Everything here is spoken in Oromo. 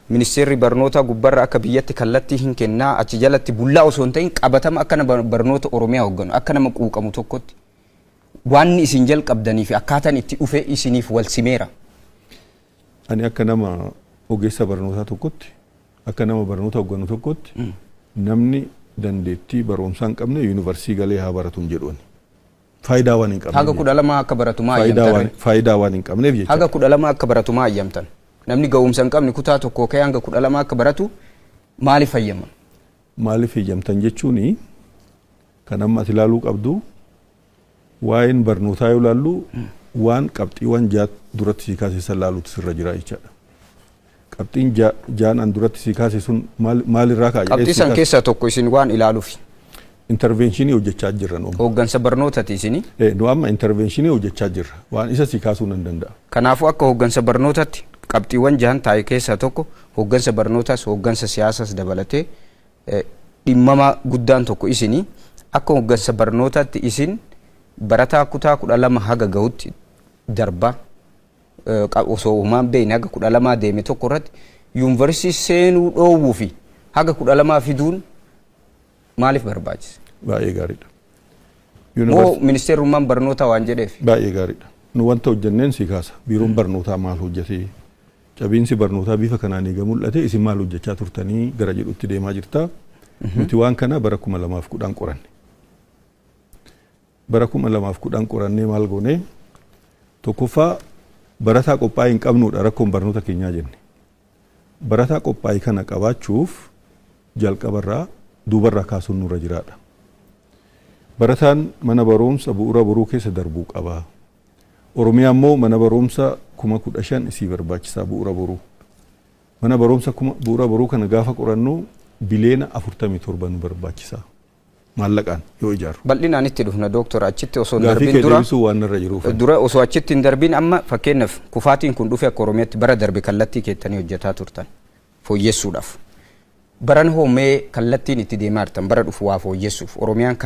Ministeerri barnootaa gubbarra akka biyyatti kallattii hin kennaa, achi jalatti bullaa osoo hin ta'in qabatama akka nama barnoota Oromiyaa hoogganu, akka nama quuqamu tokkotti waan isin jalqabdanii fi akkaataan itti dhufe isiniif wal simeera? Ani akka nama ogeessa barnootaa tokkotti, akka nama barnoota hoogganu tokkotti, namni dandeettii barumsaa hin qabne yuunivarsiitii galee haa baratu hin jedhu ani. Faayidaa waan hin qabneef. Haga 12 akka baratu maa Faayidaa ayyamtan? waan faayidaa waan hin qabneef jechuudha. Haga 12 akka baratu maa ayyamtan? Namni ga'umsa hin qabne kutaa tokkoo ka'ee hanga 12 akka baratu maaliif hayyama? Maaliif hayyamtan jechuuni, kan amma ati ilaaluu qabdu, waa'een barnootaa yoo ilaallu, waan qabxiiwwan ja'a duratti sii kaase san laaluutu sirra jira jechaadha. Qabxiin ja'an an duratti sii kaase sun maalirraa ka'a jedhee Qabxii sii san kaase. Keessaa tokko isin waan ilaaluufi. Interventionii hojjechaa jirra nu amma. Hooggansa barnootati isini. Nu amma interventionii hojjechaa jirra. Waan isa sii kaasuu nan danda'a. Kanaafuu akka hooggansa barnootatti qabxiiwwan jahan taa'e keessaa tokko, hooggansa barnootaas hooggansa siyaasaas dabalatee dhimmama guddaan tokko isini, akka hooggansa barnootaatti isin barataa kutaa 12 haga gahutti darbaa osoo homaan beekne haga 12 deeme tokko irratti yuunivarsiitii seenuu dhoowwuu fi haga 12 fiduun maaliif barbaachise? Baay'ee gaariidha. Moo ministeerummaan barnootaa waan jedheef? Baay'ee gaariidha. Nu wanta hojjenneen si kaasa. Biiroon barnootaa maal hojjetee? Cabiinsi barnootaa bifa kanaan eega mul'ate isin maal hojjechaa turtanii gara jedhutti deemaa jirta. Nuti waan kana bara 2010 qoranne. Bara 2010 qorannee maal goone? Tokkoffaa, barataa qophaa'e hin qabnudha rakkoon barnoota keenyaa jenne. Barataa qophaa'e kana qabaachuuf jalqabarraa duubarraa kaasuun nurra jiraadha. Barataan mana barumsa Bu'uura Boruu keessa darbuu qaba. Oromiyaa immoo mana barumsa 15,000 isii barbaachisaa Bu'uura Boruu. Mana barumsa kuma Bu'uura Boruu kana gaafa qorannu biliyoona 47 nu barbaachisa. Maallaqaan yoo ijaaru. Bal'inaan itti dhufna, dooktor, achitti osoo hin Gaafii darbin kee dura deebisuu waan narra jiruuf. Dura osoo achitti hin darbin, amma fakkeenyaaf kufaatiin kun dhufe akka Oromiyaatti bara darbe kallattii keettanii hojjetaa turtan fooyyessuudhaaf. Baran hoo mee kallattiin itti deemaa jirtan bara dhufu waa fooyyessuuf Oromiyaan kan